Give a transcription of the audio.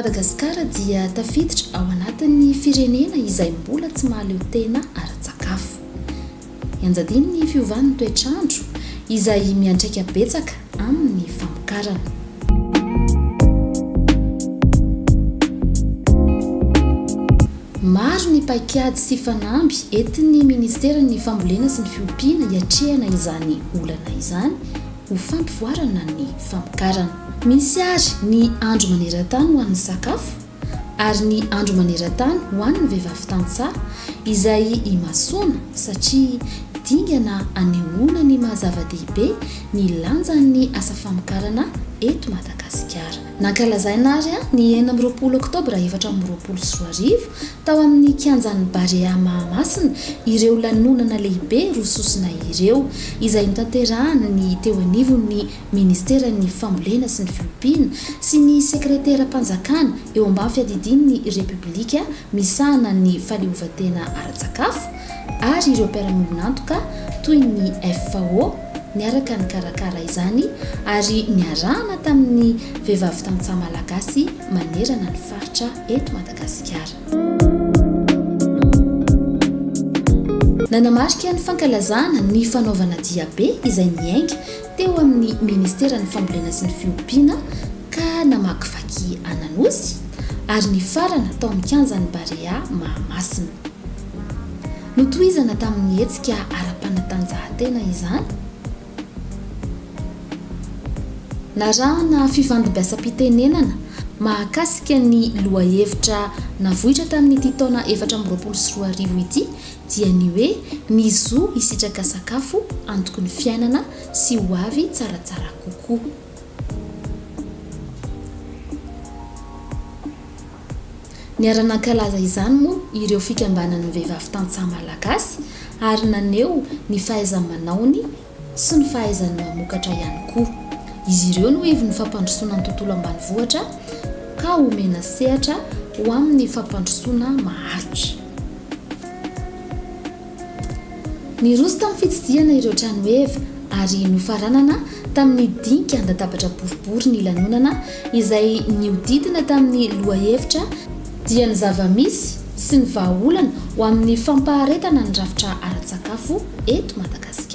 Madagasikara dia tafiditra ao anatin'ny firenena izay mbola tsy mahaleo tena ara-tsakafo. Ianjadian'ny fiovan'ny toetr'andro izay miantraika betsaka amin'ny famokarana. Maro ny paikady sy fanamby entin'ny Ministeran'ny Fambolena sy ny Fiompiana hiatrehana izany olana izany ho fampivoarana ny famokarana. Misy ary ny Andro maneran-tany ho an'ny sakafo ary ny Andro maneran-tany ho an'ny vehivavy tantsaha izay imasoana satria dingana anehoana ny maha zava-dehibe ny lanjan'ny asa famokarana eto Madagasikara. Nankalazaina ary ny 26 oktobra 2024 tao amin'ny kianjan'ny Barea Mahamasina ireo lanonana lehibe roa sosona ireo, izay notanterahana ny teo anivon'ny Ministeran'ny Fambolena sy ny Fiompiana sy ny Sekreteram-panjakana eo ambany fiadidian'ny Repoblika misahana ny fahaleovantena ara-tsakafo ary ireo mpiara-miombon'antoka toy ny FAO niaraka nikarakara izany ary niarahana tamin'ny vehivavy tantsaha malagasy manerana ny faritra eto Madagasikara. Nanamarika ny fankalazana ny fanaovana diabe izay niainga teo amin'ny Ministeran'ny Fambolena sy ny Fiompiana ka namakivaky an'Anosy ary nifarana tao amin'ny kianjan'ny Barea Mahamasina. Notohizana tamin'ny hetsika ara-panatanjahantena izany, narahana fifandimbiasam-pitenenana mahakasika ny lohahevitra navoitra tamin'ity taona 2024 ity dia ny hoe ny zo hisitraka sakafo antoky ny fiainana sy ho avy tsaratsara kokoa. Niara-nankalaza izany moa ireo fikambanan'ny vehivavy tantsaha malagasy ary naneho ny fahaiza-manaony sy ny fahaizany mamokatra ihany koa. Izy ireo no ivon'ny fampandrosoana ny tontolo ambanivohitra ka omena sehatra ho amin'ny fampandrosoana maharitra. Niroso tamin'ny fitsidihana ireo tranoheva ary nofaranana tamin'ny dinika an-databatra boribory ny lanonana izay nihodidina tamin'ny lohahevitra dia ny zava-misy sy ny vahaolana ho amin'ny fampaharetana ny rafitra ara-tsakafo eto Madagasikara.